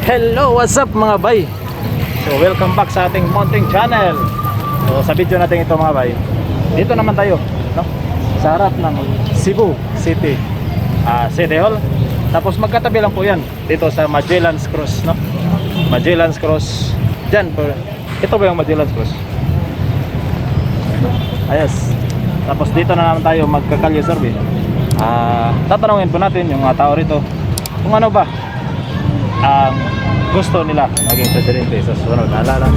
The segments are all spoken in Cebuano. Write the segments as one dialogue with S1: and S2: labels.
S1: Hello, what's up, mga bay? So welcome back sa ating mounting channel. So sa video natin ito, mga bay, dito naman tayo, no? Sa harap ng Cebu City City Hall. Tapos magkatabi lang po yan dito sa Magellan's Cross, no? Magellan's Cross. Diyan po. Ito ba yung Magellan's Cross? Ayos. Tapos dito na naman tayo magkakalye survey. Tatanungin po natin yung mga tao rito kung ano ba ang gusto nila maging presidente sa susunod na halalan.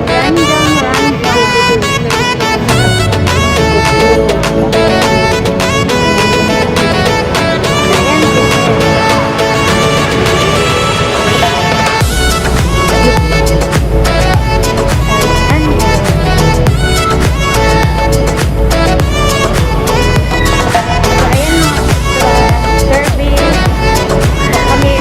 S2: Random, random. Ayan, survey. Kami.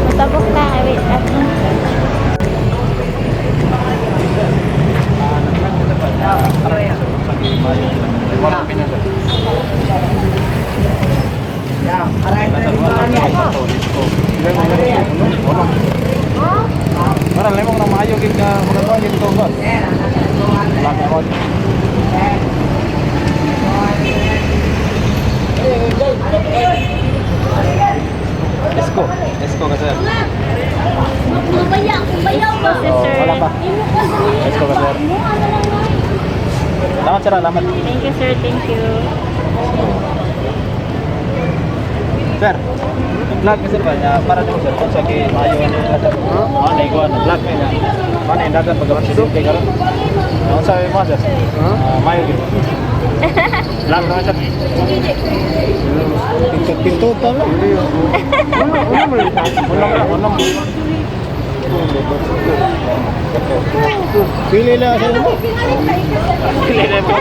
S2: Matabok na. Ay, wait.
S1: Wala opinion, sir. Parang lemong na maayo gid ka mga tuwan gid to ba? Wala ka kon. Esko, esko ka, sir.
S2: Si
S1: Oh,
S2: sir.
S1: wala pa. Esko ka, sir. Salamat, sir, salamat.
S2: Thank you, sir. Thank you.
S1: Sir, vlog ka, sir, ba niya para nimo, sir, kung sa kay maayo ni sir. Ah, naiguan vlog kay niya. Mana yung dagan pag presidente karon. Ano sabi mo, sir? Ah, maayo gid. Vlog naman, sir.
S3: Pinto pa lang.
S1: Wala ka, wala.
S3: Pili lang sa mo.
S1: Pili na mo.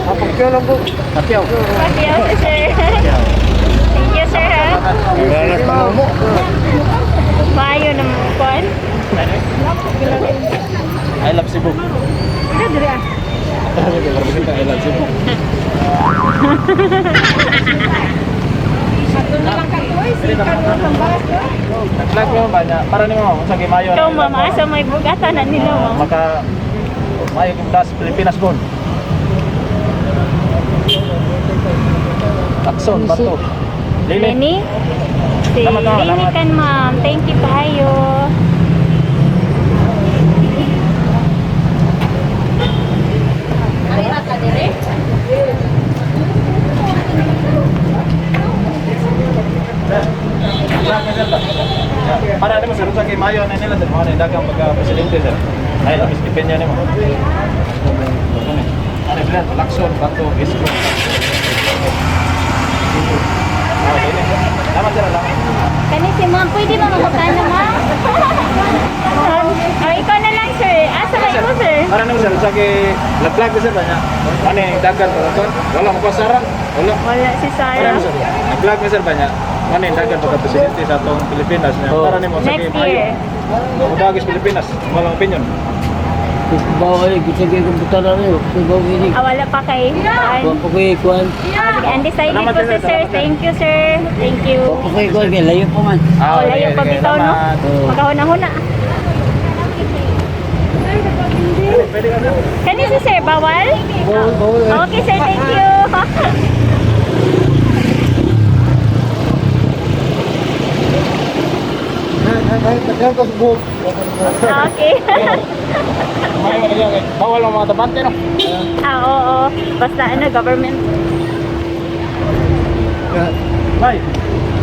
S3: Pagkaya lang po.
S1: Tapyaw.
S2: Pacquiao si sir. Thank you, sir, ha.
S3: Ganas pa mo.
S2: Maayo na mo, kwan.
S1: I love Cebu. I love Cebu. Nag-vlog mo ba niya? Para nimo sa gimayo.
S2: Ikaw, ma'am. Asa may bugatan na nila, ma'am.
S1: Maka mayo kung das Pilipinas bon. Takson, bato. Lini.
S2: Lenny? Si
S1: Salamat, ma'am.
S2: Lenny
S1: Salamat.
S2: kan, ma'am. Thank you kayo.
S1: Vlog mo, sir, ba? Para nimo, sir, sa gimayo na nila, sir, mga dagang pagka presidente, sir. Ay, lapis opinion nimo. Ano bilan? Lakson, bato, isko. Ah, Lini. Salamat, sir, salamat.
S2: Kani si ma'am. Pwede ba magkano, ma'am? Oh, ikaw na lang, sir. Asa ba imo, sir?
S1: Para nimo, sir, sa kay vlog ko, sir, ba niya? Ano yung dagan pa to? Wala mo pa sara. Wala.
S2: Wala si
S1: Para
S2: Sarah.
S1: nimo, sir. Nag-vlog ko, sir, ba niya? Ano yung dagan pagka presidente sa atong Pilipinas niya? Para nimo sa kay
S2: Next
S1: mayo.
S2: year.
S1: Mudagis Pilipinas, walang opinion.
S4: Bawa eh, gusto kayo kumputa na rin. Bawa ini.
S2: Ah, wala pa kay.
S4: Kuwan pa ko eh, kuwan.
S2: Ah, sige, undecided
S1: Salamat,
S2: po
S1: sir.
S2: si sir.
S1: Salamat, sir.
S2: Thank you, sir. Thank you.
S4: Kuwan pa ko eh, kuwan. Kaya layo pa man.
S1: Ah,
S2: Oh, layo pa
S1: sige,
S2: bitaw, no?
S1: salamat.
S4: Oo.
S2: Magkahuna-huna.
S1: Pwede ka, sir.
S2: Kani si sir, bawal?
S4: Bawal, bawal eh.
S2: Okay, sir. Thank you.
S3: Ay, daghan ko sa buhok.
S2: Ah, okay.
S1: Maayo na yan. Bawal ang mga tabante, no?
S2: Ah, oo. Basta ano, government.
S1: Bay,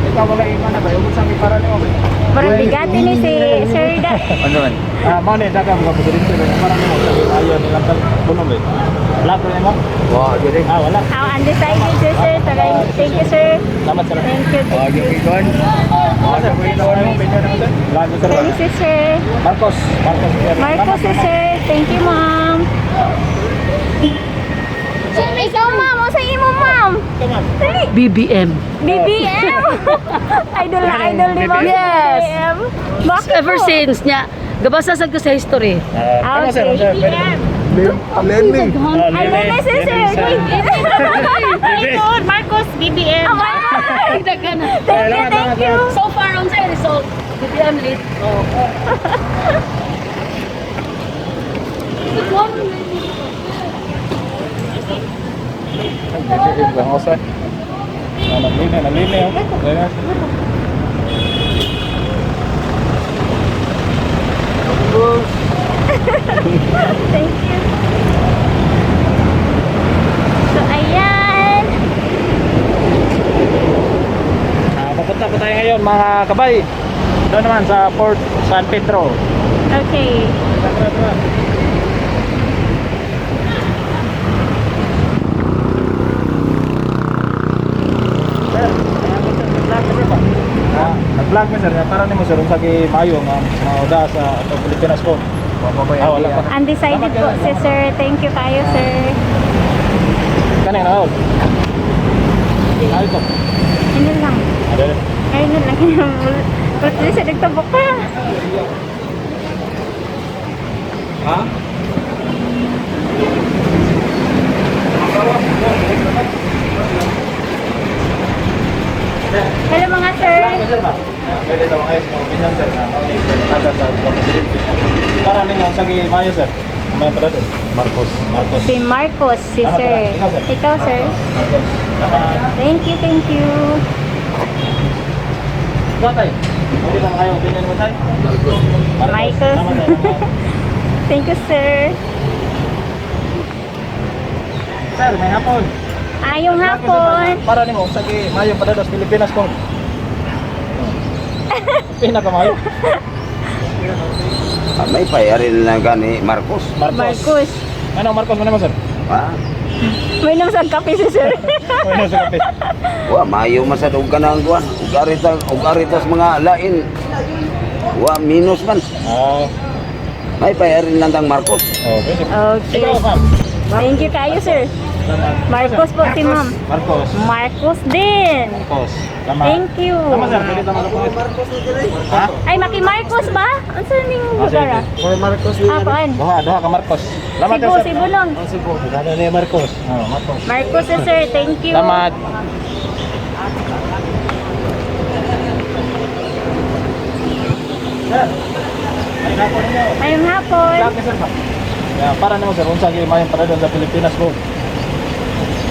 S1: ikaw wala iman na bay. Ubod sa mi para nimo bay.
S2: Parang bigati ni si Sir Da.
S1: Ano man? Ah, mao ni daga mga presidente bay. Para nimo sa ayo nilang puno bay. Vlog rin mo?
S4: Wa gyud.
S1: Ah, wala.
S2: Ah, undecided si Sir. Thank you, sir.
S1: Salamat sir.
S2: Thank you.
S4: Wa
S2: Thank
S4: gyud
S2: you.
S4: kon.
S1: Sir, vlog sir.
S2: Thank you, sir.
S1: Marcos, Marcos. Sir.
S2: Marcos, si sir. Thank you, ma'am. Ikaw, ma'am. O sa imo, ma'am.
S1: Ito, ma'am.
S2: Dali.
S5: BBM.
S2: BBM. Idol na idol ni ma'am.
S5: Yes.
S2: BBM. Bakit
S5: Ever
S2: po?
S5: since niya, gabasa sad ko sa history.
S1: Ah, ano, sir?
S2: Okay.
S1: Sir, pwede ba?
S3: Learning.
S1: Ah,
S2: Ay,
S1: Lene.
S2: Lene, si sir.
S1: Lene.
S2: Marcos, BBM. Oh,
S5: Ay, daghan na.
S2: Thank you, thank you.
S5: So far, on sa result, BBM lead. Oh.
S1: Ah, Lene, Lene, oh. Lene.
S2: Thank you. So, ayan.
S1: Ah, papunta po tayo ngayon mga kabay. Doon naman sa Port San Pedro.
S2: Okay.
S1: Tara, tara. Sir, ayan po, sir, nag-vlog ka, sir, ba? Ah, nag-vlog mi sir, para nimo sir unsa kay maayo nga mga sa atong Pilipinas po. Ah, wala pa.
S2: Undecided po si sir. Thank you kayo, sir.
S1: Kanina na. Ay, ito.
S2: Ano lang.
S1: Ada.
S2: Ayun na lang. Ba't siya nagtabok ka?
S1: Ha?
S2: Hello mga sir.
S1: Sir ba? Pwede sa mga mga opinion sir na mga taga sa presidente. Para ninyo sa maayo sir. May pa dito. Marcos. Marcos.
S2: Si Marcos, si
S1: Tama,
S2: sir.
S1: tama. Ikaw, sir.
S2: Ikaw, sir.
S1: Marcos. Tama.
S2: Thank you, thank you.
S1: Ikaw tay. Pwede ba kayo opinion mo tay? Marcos.
S2: Michael.
S1: Tama tay. Tama.
S2: Thank you, sir.
S1: Sir, may hapon.
S2: Ayong hapon.
S1: Para nimo sa maayo pa sa Pilipinas kung pinakamayo.
S6: Ah, may payarin na gani Marcos.
S1: Marcos.
S2: Marcos.
S1: Ano Marcos mo naman sir?
S6: Ah,
S2: May sa kape si sir.
S1: Bueno sa kape.
S6: wa maayo man sad og kanang kuan. Ug arita og aritas mga lain. Wa minus man.
S1: Ah,
S6: May payarin lang tang Marcos.
S1: oh, pwede.
S2: Okay.
S1: Ikaw, ma'am.
S2: Thank you kayo, sir. Marcos po si ma'am.
S1: Marcos.
S2: Marcos din.
S1: Marcos. Tama.
S2: Thank you.
S1: Tama sir, pwede tama sa Ha?
S2: Ay, maki Marcos ba? Unsa ning
S1: Ah,
S2: lugar ah?
S3: For Marcos.
S2: Ah, kuan.
S1: Duha, duha ka Marcos. Salamat
S2: Cebu,
S1: sir.
S2: Cebu lang.
S1: Cebu. Ano ni Marcos? Oh, Marcos.
S2: Marcos si sir, thank you.
S1: Salamat. Sir. Ay hapon ninyo.
S2: Ayong hapon.
S1: Vlog ni sir ba? Yeah, para nimo sir unsa kay maayong para sa Pilipinas ko.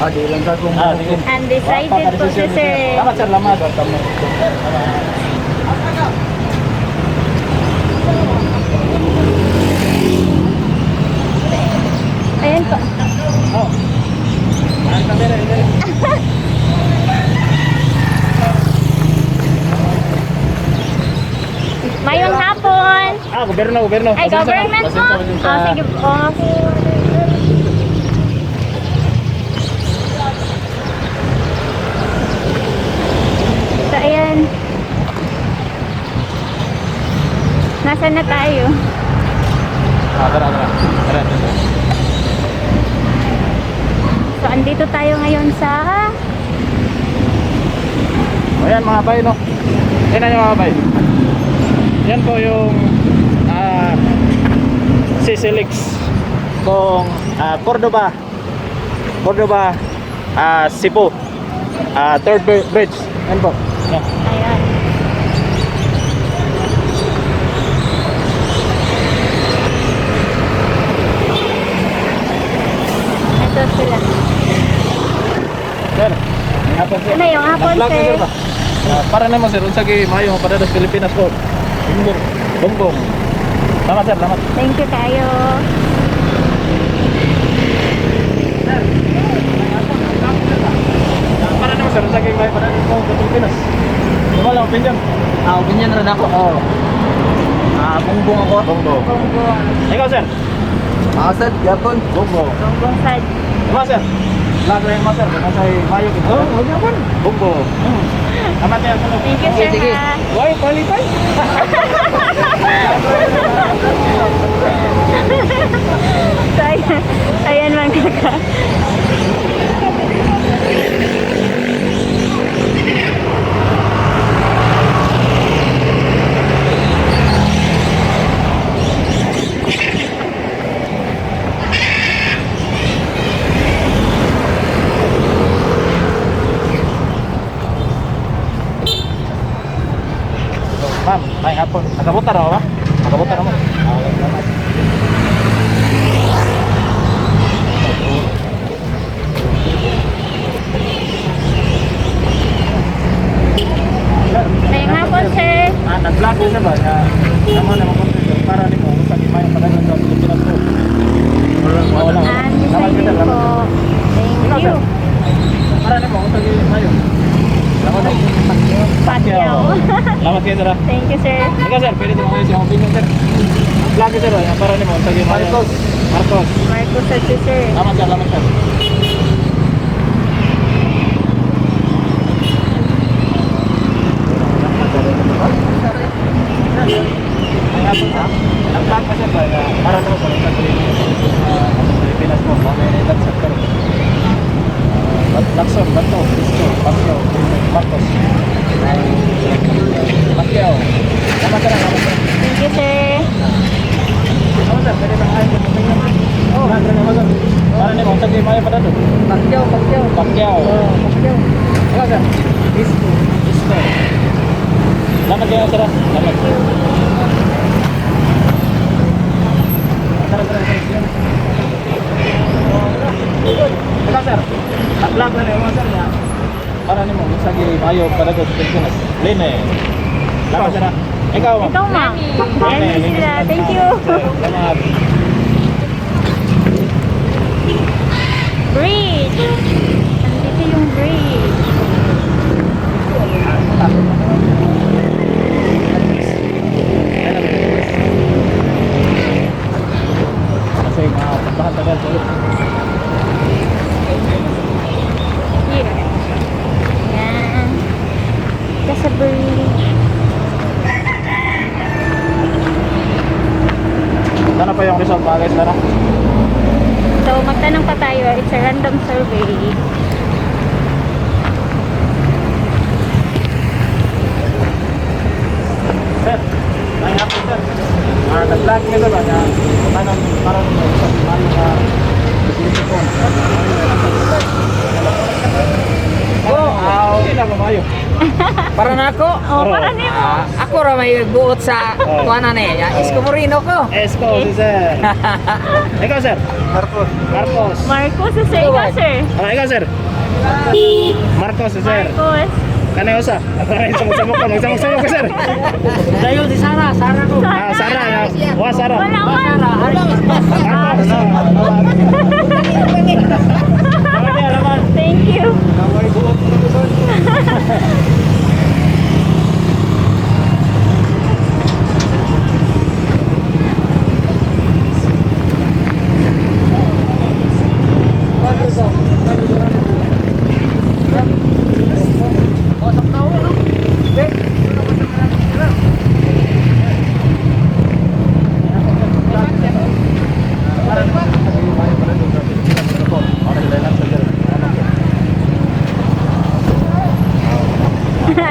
S3: Ah, di lang sa kung
S1: Ah, sige.
S2: Undecided po si sir.
S1: Salamat sir, salamat. Salamat.
S2: Ayan po.
S1: Oh. Ay, kamera, dali.
S2: Mayong hapon.
S1: Ah, gobyerno, gobyerno.
S2: Ay,
S1: Pasensya na,
S2: government po.
S1: pasensya, pasensya.
S2: Ah, sige po. So, ayan. Nasaan na tayo?
S1: Ah, tara, tara. Tara, tara.
S2: So, andito tayo ngayon sa.
S1: Ayan mga bay, no? Ayan na mga bay. Yan po yung Sisilix kung Cordoba Cordoba, Cebu, third bridge. Yan po. Yan.
S2: Ayan. Ito sila.
S1: Sir, may hapon sir.
S2: Ano yung hapon,
S1: Nag-vlog na,
S2: sir?
S1: ba? Ah, para naman sir, unsa kay maayo para sa Pilipinas po. Bongbong. Bongbong. Salamat, sir, salamat.
S2: Thank you kayo.
S1: Para naman, sir, sa kay may para ko sa Pilipinas. Wala lang opinion.
S4: Ah, opinion rin ako. Oh. Ah, Bongbong ako.
S1: Bongbong.
S2: Bongbong.
S1: Ikaw, sir.
S3: Asad, yapon.
S1: Bongbong.
S2: Bongbong sad.
S1: Diba, sir? Vlog rin mo, sir. Baka sa'y mayo kita. Oo, huwag naman. Bongbong. Tama tayo, sir.
S2: Thank you, sir,
S4: Sige.
S2: ha.
S1: Why, qualify?
S2: So, ayan, ayan mga ka.
S1: So, ma'am, may hapon. Nakabuta raw ba? Nakabuta ra mo. Ah, okay, salamat.
S2: Ayun nga po, sir.
S1: Ah, nag-vlog ko siya ba? Na, naman naman ko sir, para nimo sa gimayo pa sa Pilipinas po. Wala. Salamat
S2: Undecided
S1: sir,
S2: po.
S1: salamat.
S2: Thank
S1: Ikaw,
S2: you.
S1: sir. Para nimo sa gimayo. Salamat.
S2: Pacquiao.
S1: Salamat kayo, sir. Ah.
S2: Thank you, sir.
S1: Ikaw, sir, pwede mo kayo sa opinion, sir. Vlog ko, sir, ah, para nimo sa gimayo.
S3: Marcos.
S1: Marcos.
S2: Marcos at si sir.
S1: Salamat, sir. Salamat, sir. Ang vlog pa, sir, ba, na para naman sa sa Pilipinas po, mga edad sa pero. Lacson, Bato, Isko, Pacquiao, Marcos. Pacquiao. Salamat, sir. Salamat, sir.
S2: Thank you, sir.
S1: Salamat, sir. Pwede bang ayos yung opinion? Oh, vlog rin naman, sir. Para nimo sa gimayo pa dato.
S4: Pacquiao, Pacquiao.
S1: Pacquiao.
S4: Oh, Pacquiao.
S1: Ikaw, sir. Isko. Isko. Salamat kayo, sir. Ah. Salamat. Tara, tara, tara. Ikaw, sir. Ang-vlog na niyo, sir, niya. Para nimo, sa mayo para sa Pilipinas. Lene. Salamat, sir. Ah. Ikaw, ma'am.
S2: Ikaw, ma'am.
S1: Lene,
S2: Lenny sila. Thank you.
S1: Salamat.
S2: Bridge. Andito yung bridge.
S1: Kasi mga pagbahan tagal sa
S2: Here. Ayan. Ito sa bridge.
S1: Sana pa yung result mga guys, tara.
S2: So, magtanong pa tayo. It's a random survey.
S1: Sir, may hapon, sir. Ah, nag-vlog nga ba na tanong para sa mayo na ko. Oh, aw. Hindi na mayo.
S7: Para na ako.
S2: Oh, para nimo.
S7: Ah, ako ra may buot sa
S1: Oh.
S7: kuana ni. Ya, Isko Moreno ko.
S1: Esko, si sir. Ikaw, sir.
S3: Marcos.
S1: Marcos.
S2: Marcos, si sir. Ikaw, sir.
S1: Ah, ikaw, sir. Marcos, si sir.
S2: Marcos.
S1: Kanay usa. Ay, samok-samok ka, magsamok-samok ka, sir.
S4: Dayon si Sara, Sara ko.
S1: Ah, Sara. Ah. Wa, Sara.
S2: Wala man.
S1: Marcos. Salamat kayo, salamat.
S2: Thank you.
S3: Naway buot mo na sir.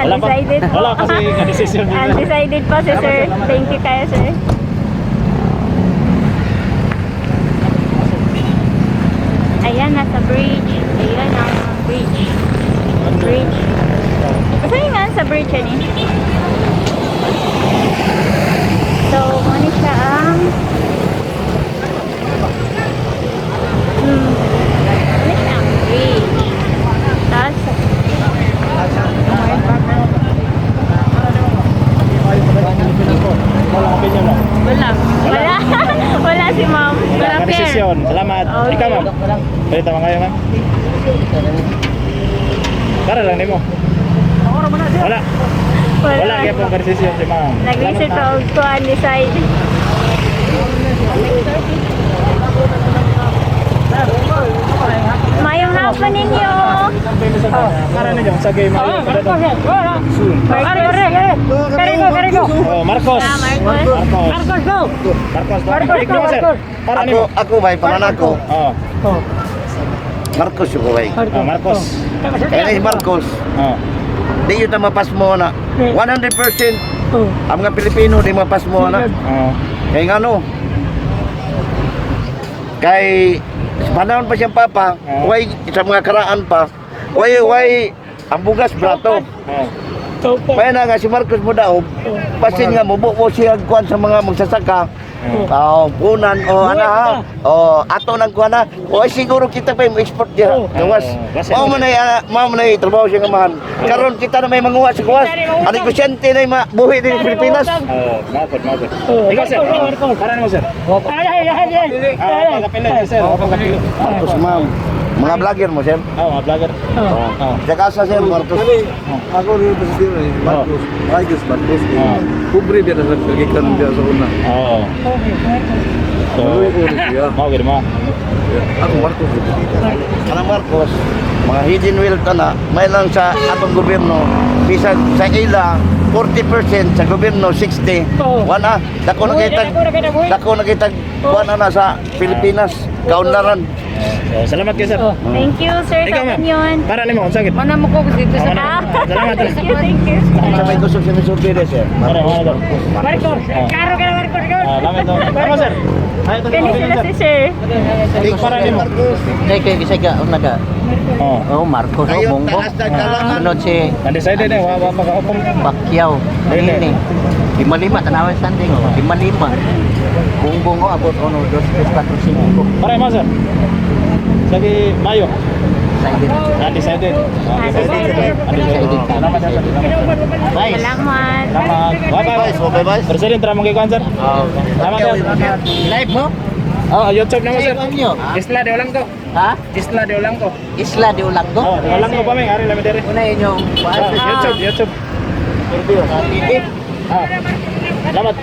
S1: Wala pa.
S2: Undecided po.
S1: Wala kasi ka-decision nila.
S2: Undecided pa si sir. Thank you kayo, sir. Ayan, nasa bridge. Ayan ang bridge. Bridge. Saan yung nga sa bridge, ano eh? So, ano siya ang... Ano siya ang bridge. Tapos,
S1: Padayon. Salamat.
S2: Okay.
S1: Ikaw, ma'am. Pwede tama kayo, ma'am. Para lang nimo. Wala. Wala kaya pong decision si ma'am.
S2: Nag-visit
S1: Salamat, ma'am.
S2: og kuan decide. Mayong hapon ninyo.
S1: Para ninyo sa game.
S2: Marcos.
S1: Oh, Marcos.
S2: Ah, Marcos.
S1: Marcos. Marcos go. Marcos. Marcos, sir. Para
S3: Ako,
S1: nimo.
S3: ako bay, pangalan ako.
S1: Oh,
S6: Marcos yung bay.
S1: oh, Marcos.
S6: Kaya na si Marcos,
S1: Oh.
S6: di yun na mapas mo na. 100% ang mga Pilipino di mapas mo na.
S1: Oh.
S6: Kaya nga no. Kay sa panahon pa siyang papa, way sa mga karaan pa, way way ang bugas brato.
S1: Oh.
S6: Kaya na nga si Marcos mo daw, pasin nga mubo mo siya kuan sa mga magsasaka. Oh, punan o ana ha. O ato nang kuan na. O ay, siguro kita pa yung export diha. Gawas.
S1: Basin.
S6: Mao man ay mao man ay trabaho siya nga mahan. Karon kita na may manguha sa gawas. Ang negosyante na yung buhi din sa Pilipinas.
S1: Oh, mao pod. Ikaw, sir. Para nimo, sir. Ah, pagkapila, sir. Pagkapila.
S6: Marcos ma'am. Mga vlogger mo sir.
S1: Oh, mga vlogger. Oh.
S6: Sa kasa sir Marcos.
S3: Ako rin presidente eh, Marcos. Marcos, Marcos.
S1: Oh.
S3: Pobre biya na sa kagikan biya sa una.
S1: Oo. So,
S3: Luoy siya.
S1: mao gid mo.
S3: Ako Marcos.
S6: Kanang Marcos, mga hidden wealth na, may lang sa atong gobyerno, bisag sa ila 40%, sa gobyerno 60. Wala, dako na kitag kuan na sa Pilipinas, kaunlaran.
S1: So, salamat kayo, sir.
S2: Thank you, sir,
S1: Ikaw,
S2: sa
S1: ma'am.
S2: opinion.
S1: Para nimo, unsa gid?
S5: Mana mo ko dito sa
S2: Ah,
S1: Salamat.
S2: thank you, thank you.
S6: Sa may gusto si Mr. Pires, sir.
S1: Para mo.
S5: Marcos. Karo ka na Marcos.
S1: Ah, lamat to. Tama, sir. Ay, ito
S2: Kani sila si sir.
S1: Para nimo.
S4: Kay kay kisay ka una ka.
S1: Oh.
S4: Oh, Marcos oh,
S6: Ngayon,
S4: Bongbong.
S6: taas na kalaman.
S4: Sunod si
S1: Undecided eh, wa wa pa ka upong.
S4: Pacquiao.
S1: Dili.
S4: Ini. 55 tanawan standing oh. 55. Bongbong oh abot 1 2 3 4 5.
S1: Para mo, sir. Sabi Mayo.
S4: Decided.
S1: Undecided.
S2: Undecided.
S1: Undecided. Salamat, sir.
S4: Vice.
S2: Salamat.
S1: Salamat. Bye bye.
S6: Okay, boys.
S1: President, tara mong sir. Salamat, sir.
S4: Live mo?
S1: Oh, YouTube na mo, sir.
S4: Live niyo?
S1: Isla de Olango.
S4: Ha?
S1: Isla de Olango.
S4: Isla de Olango?
S1: Oh, de Olango pa mi, ari lami dere.
S4: Una inyong
S1: Ah, YouTube, YouTube.
S4: TV.
S1: Ah. Salamat.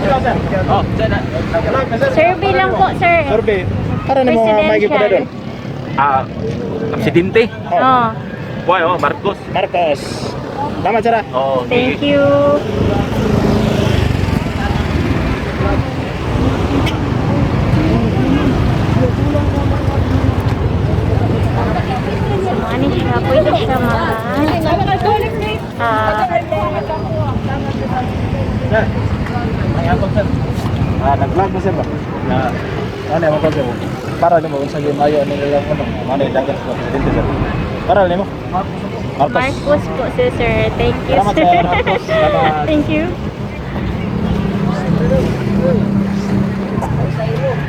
S1: Ikaw, sir. Oh, sir. Salamat, sir.
S2: Survey lang po, sir.
S1: Survey. Para nimo nga may
S2: Presidential.
S1: gipada doon.
S8: Ah, presidente.
S2: Oh,
S8: Boy, oh, Marcos.
S1: Marcos. Salamat, sir. Ah.
S8: Oh,
S2: thank you. So, ano siya? Pwede siya ma... Ah,
S1: Sir. May hapon, sir. Ah, nag-vlog mo, sir ba? Na. Ano mo sir? Para nimo unsa gyud mayo ani lang ano. Ano yung dagan sa presidente, sir. Para nimo. Marcos.
S2: Marcos po si sir. Thank you,
S1: Salamat,
S2: sir.
S1: sir. Marcos. Salamat.
S2: Thank you.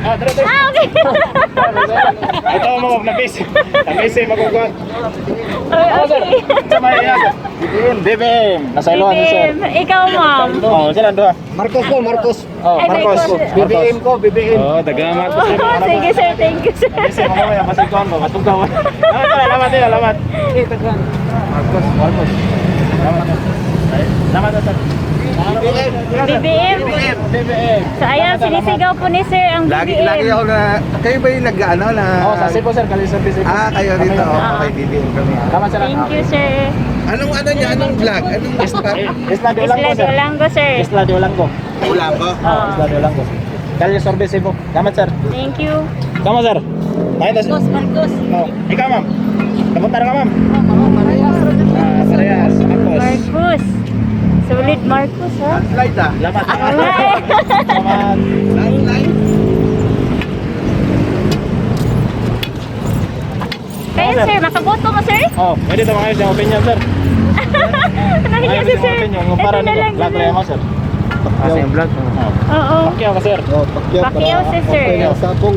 S1: Ah, tara, tara.
S2: Ah, okay.
S1: Ito mo na busy. Na busy magkukuan.
S2: Okay, okay.
S1: Sa may iya, sir. BBM. Nasa iloan ni sir.
S2: BBM. Ikaw, ma'am.
S1: Oh, sila duha.
S3: Marcos ko, Marcos.
S1: Oh,
S2: Ay,
S1: Marcos.
S2: Marcos.
S3: BBM ko, BBM.
S1: Oh, taga Marcos.
S2: Oh, sige, sir. Thank you, sir.
S1: Busy mo mamaya kasi kuan ba matugkaw. Salamat, sir. Salamat, sir. Salamat. Marcos, Marcos. Salamat. Salamat, sir.
S2: BBM.
S1: BBM.
S2: So, ayan, sinisigaw po ni sir ang
S3: Lagi,
S2: BBM.
S3: lagi ako na, kayo ba yung nag-ano na?
S1: Oh, sa Cebu, sir, kali service.
S3: Ah, kayo dito. Oh, okay, BBM kami.
S1: Tama, sir.
S2: Thank you, sir.
S3: Anong ano niya? Anong vlog? Anong
S1: Isla de Olango,
S2: Isla de
S1: sir.
S2: Olango, sir.
S1: Isla de Olango.
S3: Wala ko.
S1: Oh, Isla de Olango. Kali service Cebu. Salamat, sir.
S2: Thank you.
S1: Tama, sir. Tayo, sir.
S5: Marcos, Marcos.
S1: Oh, ikaw, ma'am. Napunta na ka, ma'am. Ah, parehas. Marcos.
S2: Marcos. Solid Marcos, ha?
S3: Slide ah.
S1: Salamat.
S2: Alright.
S1: Salamat.
S3: Slide.
S2: Kayo, sir. Makaboto mo, sir?
S1: Oh, pwede ito mga yung opinion, sir.
S2: Nahiya si sir.
S1: Opinion, kung para
S2: Ito na
S1: nila.
S2: lang.
S1: Vlog lang mo, sir.
S4: Asa yung vlog?
S1: Oh.
S2: Oo.
S1: Pacquiao ka, sir.
S3: Oh, Pacquiao.
S2: Pacquiao si sir.
S3: Okay na, sapong.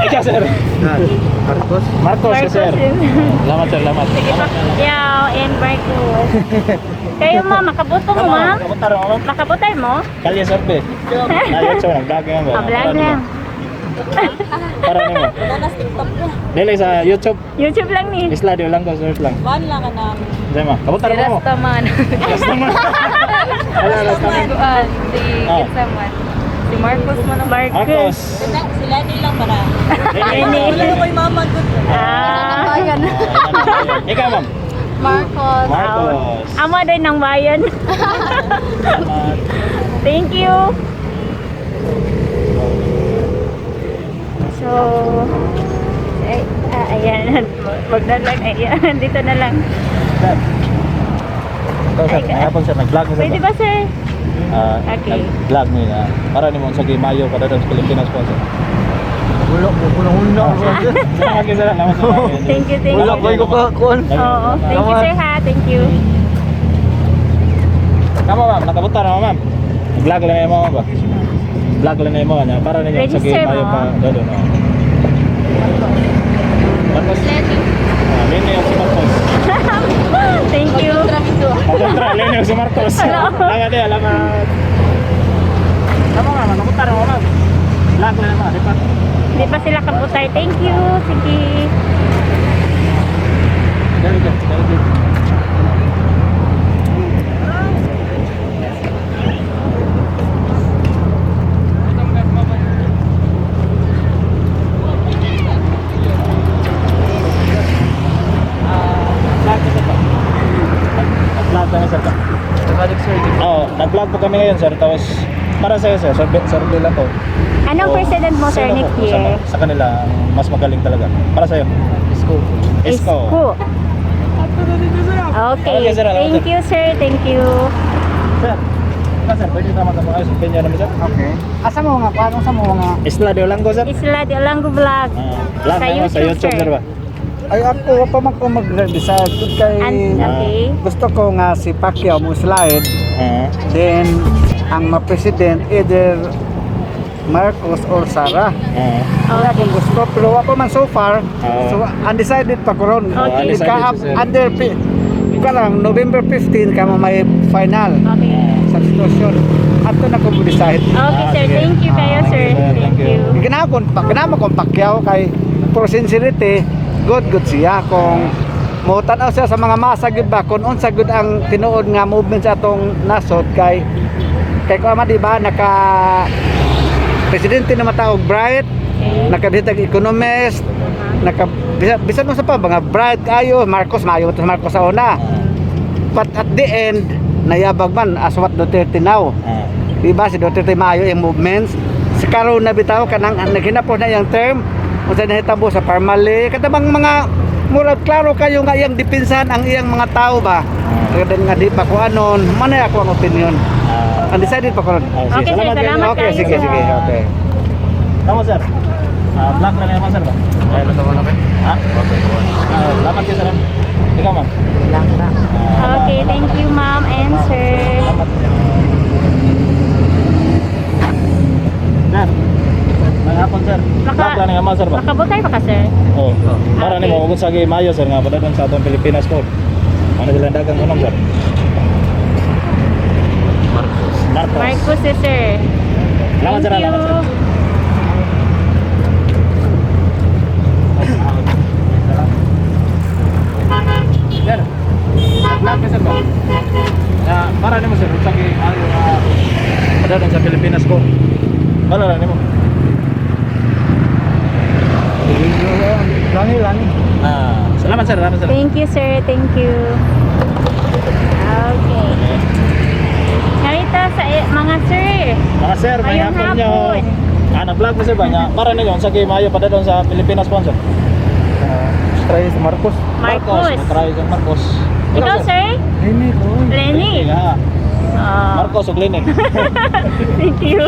S1: Ikaw, sir.
S3: Marcos.
S1: Marcos,
S2: Marcos.
S1: sir. Salamat, sir. Salamat.
S2: Sige, Pacquiao and Marcos. Kayo ma'am, makaboto mo ma'am?
S1: Kabutar mo ma'am.
S2: Makabotay mo?
S1: Kalye survey. Na YouTube nag vlog nga ba?
S2: Ah, vlog lang.
S1: Para nimo. Dili sa YouTube.
S2: YouTube lang ni.
S1: Isla di lang ko search lang.
S5: One lang ka na.
S1: Diyan ma. Kabutar mo.
S5: Rastaman.
S1: Rastaman. Wala Rastaman.
S5: Kuan, si
S1: Ah.
S5: Kinsaman. Si Marcos man ang
S2: Marcos.
S1: Marcos.
S5: Sila nilang para.
S1: Lenny.
S2: Ah.
S1: Ikaw ma'am.
S5: Marcos.
S1: Marcos.
S2: Amo din ng bayan.
S1: Salamat.
S2: Thank you. So, ay, ah, ayan. Wag na lang. Ayan, dito na lang.
S1: Sir. Ikaw sir, hapon sir, nag-vlog mo sir.
S2: Pwede ba, sir?
S1: Ah,
S2: Okay.
S1: nag-vlog ni na para nimo sa Mayo kada sa Pilipinas po sir.
S3: Wala ko kuna-huna.
S1: Salamat kayo sir. Salamat sir.
S2: Thank you, thank
S3: Wala
S2: you.
S3: ko ko ka kuan.
S2: Oo. Thank you, sir, ha. Thank you.
S1: Tama ma'am, nakabuta na ma'am. Vlog lang mo ba? Vlog lang mo niya para ninyo sa
S2: Register
S1: Mayo
S2: mo.
S1: pa dodo no. Marcos. Ah, Lenny si Marcos.
S2: Thank you.
S1: Kontra Lenny si Marcos. Salamat eh, salamat. Tama ma'am, nakabuta na ma'am. Vlog lang mo, di pa.
S2: Hindi pa sila kabutay. Thank you. Sige.
S1: Dali dali dali. Nag-vlog kami sir. Oo, nag-vlog po kami ngayon sir. Tapos para sa'yo sir, survey, survey lang po.
S2: Anong
S1: So,
S2: president mo, sir,
S1: sino
S2: next
S1: po
S2: year?
S1: sa kanila ang mas magaling talaga? Para sa'yo? Isko. Isko.
S2: Isko. Okay.
S1: Okay, sir.
S2: Thank you, sir. Thank you.
S1: Sir, ikaw, sir, pwede naman sa mga opinion namin sir.
S4: Okay. Asa mo nga kuan sa mo nga?
S1: Isla de Olango sir.
S2: Isla de Olango Vlog.
S1: Ah, vlog
S2: Sa
S1: na mo sa
S2: YouTube,
S1: YouTube
S2: sir.
S1: sir ba?
S3: Ay ako wa pa man ko mag-decide kay
S2: Okay.
S3: gusto ko nga si Pacquiao mo slide
S1: Ah.
S3: then ang ma-president either Marcos or Sara.
S1: Ah.
S3: Wala akong gusto pero wa pa man so far.
S1: Ah.
S3: So undecided pa ko ron.
S2: Okay.
S1: Undecided
S3: Ka
S1: si sir.
S3: under ka lang November 15 ka mo may final
S2: Okay.
S3: sa sitwasyon. Ato na ko mo-decide.
S2: Okay,
S1: Ah,
S2: sir.
S1: sige.
S2: Thank you kayo,
S1: Ah,
S2: sir.
S1: thank you, sir.
S2: Thank
S1: Thank
S2: you.
S1: you.
S3: Ginakon pa kinama kong Pacquiao kay for sincerity good good siya kung mo tan-aw siya sa mga masa gyud ba kung unsa gyud ang tinuod nga movement sa atong nasod kay kay kuan man di ba naka presidente na matawag bright
S2: Okay.
S3: nakabitag economist naka bisan, bisan mo sa pa mga bright kayo Marcos maayo to Marcos sa una but at the end nayabag man as what Duterte now.
S1: Ah.
S3: Diba si Duterte maayo yung movements sa karon na bitaw kanang ang naghinapos na iyang term unsa nahitabo sa Parmali katabang mga murag klaro kayo nga iyang depensahan ang iyang mga tao ba kada nga di pa ko anon man na ako ang opinion.
S1: Ah.
S3: Undecided pa ko ron.
S1: Ah, sige.
S2: Okay, sir.
S1: Salamat kayo.
S2: Salamat
S3: Okay,
S2: kayo,
S3: sige
S2: sir.
S3: sige okay.
S1: Tama sir. Ah, vlog na naman sir ba? Ay, Ha? Ah, salamat kayo sir. Ikaw ma'am.
S4: Lang na.
S1: Ah,
S2: Okay, thank you, ma'am and sir.
S1: Salamat. Sir. May hapon sir. Vlog na naman sir ba?
S2: Makabutay pa ka, sir?
S1: Oh. Para
S2: Okay.
S1: nimo kung sa Mayo sir nga padadon sa atong Pilipinas po. Ano sila dagang unong sir? Marcos. Marcos.
S2: Marcos, eh, sir.
S1: Salamat
S2: Thank
S1: sir. Salamat sir.
S2: you.
S1: Sir. Vlog ka sir ba? Na para nimo sir sa Mayo nga padadon sa Pilipinas ko. Wala ra nimo.
S3: Lani lani.
S1: Ah, salamat sir, salamat sir.
S2: Thank you, sir. Thank you. Okay. Narito sa eh, mga sir.
S1: Mga sir, may
S2: Ngayong
S1: hapon nyo.
S2: hapon.
S1: Ah, nag-vlog mo sir ba niya? Para ninyo, sa Mayo padadon sa Pilipinas sponsor.
S3: Try sa Marcos.
S2: Marcos.
S1: Try sa Marcos.
S2: Ikaw, sir?
S3: Leni ko.
S2: Lenny.
S1: Yeah.
S2: Oh,
S1: Marcos ug Lenny.
S2: thank you.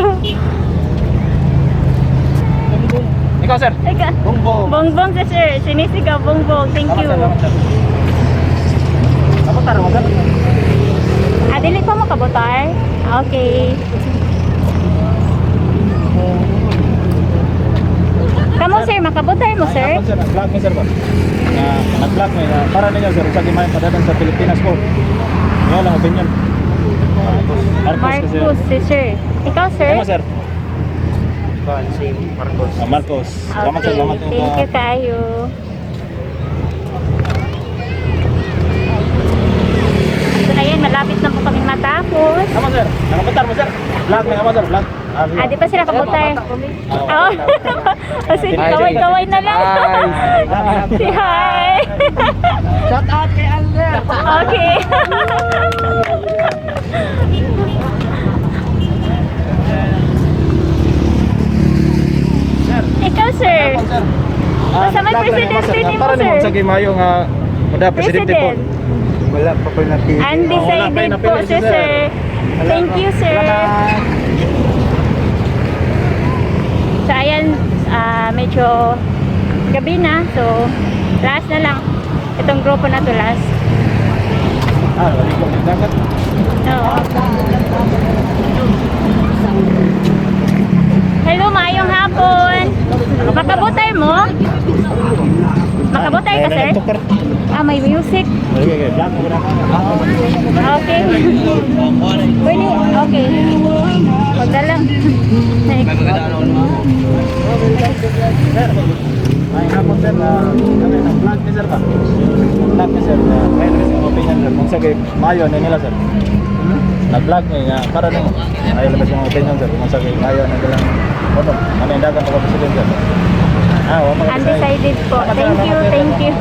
S1: Ikaw sir.
S2: Ikaw.
S1: Bongbong.
S2: Bongbong si sir. Sinisigaw, bongbong. Thank
S1: Salamat,
S2: you.
S1: sir, salamat, sir. Kapunta ra mo sir.
S2: Ah, dili pa mo kabutar? Okay. Kamo sir, makabutar mo sir?
S1: Ay, hapon, sir, nag-vlog mi sir ba? Na nag-vlog mi na para ninyo sir sa Mayo padadon sa Pilipinas po. Wala lang opinion. Marcos. Marcos kasi.
S2: Marcos, si sir. Ikaw, sir?
S1: Ano, sir?
S4: Same, Marcos.
S1: Ah, Marcos. Salamat, sir.
S2: Okay,
S1: Salamat.
S2: thank you kayo. So, ayan, malapit na po kami matapos.
S1: Tama, sir. Nakapuntar mo, sir. Vlog na naman, sir. Vlog. Ah,
S2: Ah, di pa sila kabutar.
S1: Ah,
S2: Oh. Kasi kaway-kaway na lang. Si hi.
S3: Shout out kay Alder.
S2: Okay. Ikaw, sir.
S1: Sir. Ah,
S2: Basta may
S1: vlog lang naman,
S2: presidente
S1: sir.
S2: ni mo,
S1: Para
S2: sir.
S1: nimo sa Gimayo nga muda presidente po.
S2: President.
S3: Wala pa ko napili.
S1: Wala pa
S2: Undecided
S1: yung
S2: po
S1: napili
S2: si
S1: si sir.
S2: sir. Thank you, sir. So, ayan, medyo gabi na. So, last na lang. Itong grupo na to last.
S1: Ah, wali ko dagat.
S2: Oo. Hello, maayong hapon. Makabutay mo? Makabutay ka, sir? Ah, may music.
S1: Okay, okay. Vlog mo na.
S2: Okay. Pwede, okay. Wag na lang.
S1: Sir, may hapon sir, kami ng vlog ni sir ba? Vlog ni sir, ngayon kasi ang opinion sir, kung sa kay Mayo na nila sir. Nag-vlog niya nga, para nimo. Ayaw labas yung opinion sir, kung sa kay Mayo na nila. Ano, ano yung dagang mga president sir? Ah, wa mga
S2: Undecided po. Thank you, thank you.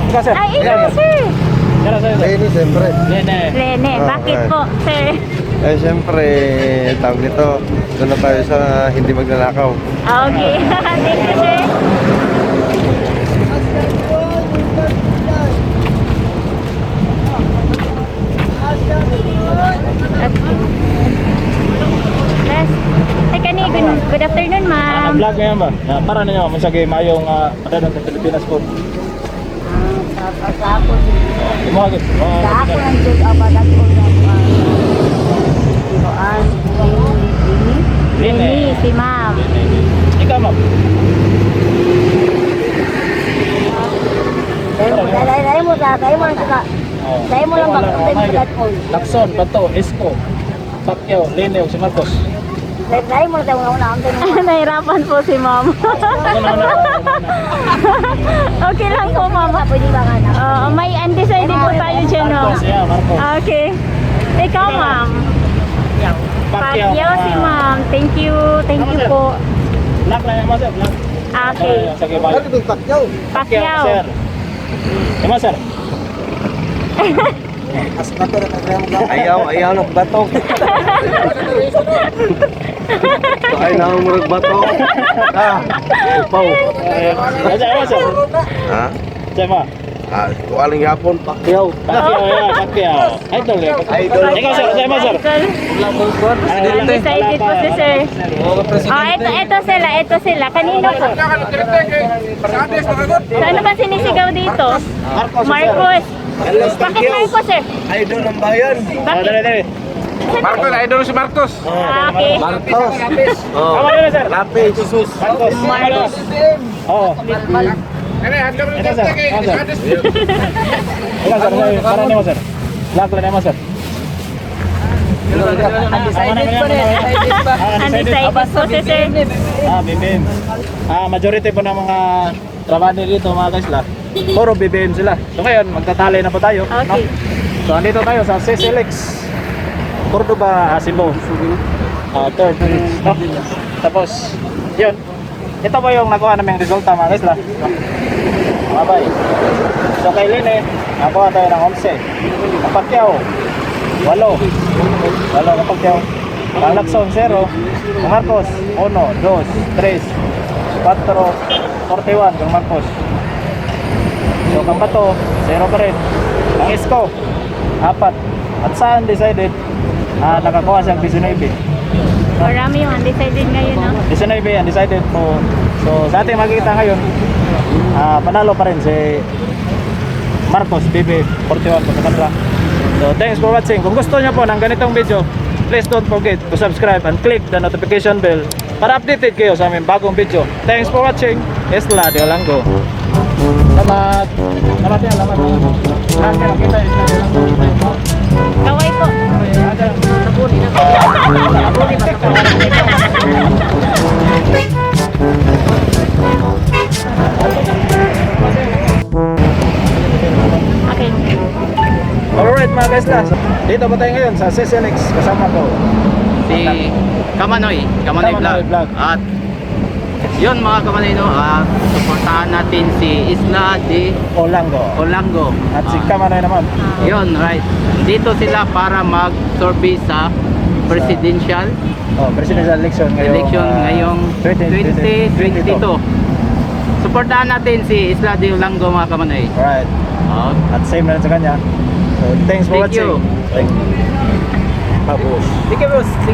S1: Ikaw sir.
S2: Ay, ikaw, sir.
S1: Sir, sir, sir.
S6: Leni, siyempre.
S1: Lene.
S2: Lene, bakit po, sir?
S6: Eh, siyempre, tawag nito, doon na tayo sa hindi magnanakaw.
S2: Okay. Thank you, sir. Yes. Ay, kani, good afternoon, ma'am.
S1: Ang vlog ngayon ba? Na, para ninyo, kung sa kay Mayo nga padayon sa Pilipinas po.
S5: Sa ako,
S1: Imo agad.
S5: sa ako ang Diyos abadat ko na Kiroan, Lini.
S2: Lene, si ma'am.
S1: Ikaw ma'am.
S5: Dahil mo, dahil mo,
S1: Oh.
S5: dahil mo lang
S1: Imo
S5: bakit
S1: oh, my God.
S5: bagat
S1: Lacson, Bato, Isko, Pacquiao, Lene, ug si Marcos.
S5: Dahil mo lang una ang
S2: Nahirapan po si ma'am.
S1: Ano na na?
S2: Okay lang po, ma'am.
S5: Pwede ba nga na?
S2: Oo, may undecided po tayo dyan, no?
S1: Marcos, yeah, Marcos.
S2: Okay. Ikaw, ma'am.
S1: Pacquiao.
S2: Pacquiao si ma'am. Thank you. Thank you po.
S1: Black lang yan, sir. Black.
S2: Okay.
S1: Sige, bye.
S2: Pacquiao.
S1: Sir. Imo, sir.
S6: Ayaw, ayaw ng bato. Ay, nangumurag bato. Ah, upaw.
S1: Sir, imo, sir.
S6: Ha?
S1: Sir, mo.
S6: Ah, kualing hapon, Pacquiao.
S1: Pacquiao, yeah, Pacquiao. Idol, eh.
S6: Idol.
S1: Ikaw, sir. Sir, mo, sir.
S2: Idol. Undecided po si sir. Oh, ito sila, ito sila. Kanino po? So, ano ba sinisigaw dito?
S1: Marcos, sir.
S2: Marcos. Bakit Marcos, sir?
S6: Idol ng bayan.
S1: Oh,
S2: Bakit?
S1: dali, dali.
S8: Marcos, idol si Marcos.
S2: Ah, okay.
S6: Marcos. Oh.
S1: Tama na, sir.
S6: Lapis.
S1: Marcos. Marcos. Oo. Ito, sir. Ito, sir. Ikaw, sir. Para nimo, sir. Black lang nimo, sir.
S7: Undecided pa rin. Undecided pa.
S1: Ah,
S2: Undecided po si sir.
S1: Ah, BBM. Ah, majority po ng mga trabaho dito mga guys la. Puro BBM sila. So ngayon, magtatali na po tayo.
S2: Okay.
S1: No? So andito tayo sa CCLX Cordoba, Cebu. Ah, third bridge, no? Tapos, yun. Ito po yung nakuha naming resulta mga guys la. No? Mga bay. So kay Lene, nakuha tayo ng 11. Ang Pacquiao, 8. 8 ang Pacquiao. Ang Lacson, 0. Ang Marcos, 1, 2, 3, 4, 41. Ang Marcos. So, ang Bato, 0 pa rin. Ang Isko, 4. At sa undecided, nakakuha siyang 19.
S2: Marami yung undecided ngayon, no?
S1: 19, undecided po. So, sa ating makikita ngayon, panalo pa rin si Marcos BB 41 po sa kanila. So, thanks for watching. Kung gusto niyo po ng ganitong video, please don't forget to subscribe and click the notification bell para updated kayo sa aming bagong video. Thanks for watching. Isla de Olango. Salamat. Salamat yan, salamat. Lahat ka nakita, isa lang.
S2: Kaway po. Okay.
S1: Alright, mga guys, dito pa tayo ngayon sa CCLX, kasama ko
S7: Si Kamanoy, Kamanoy,
S1: Kamanoy
S7: Vlog.
S1: Vlog.
S7: At yun, mga Kamanoy, no, at suportahan natin si Isla de
S1: Olango.
S7: Olango.
S1: At si Kamanoy naman.
S7: Yun, right. Dito sila para mag-survey sa presidential
S1: Oh, presidential election ngayong,
S7: election ngayong
S1: 2022.
S7: 2022. Suportahan natin si Isla de Olango, mga Kamanoy.
S1: Alright.
S7: Okay.
S1: At same na rin sa kanya. So, thanks for
S7: Thank
S1: watching.
S7: you.
S1: Thank you. Babush.
S7: Thank you, boss.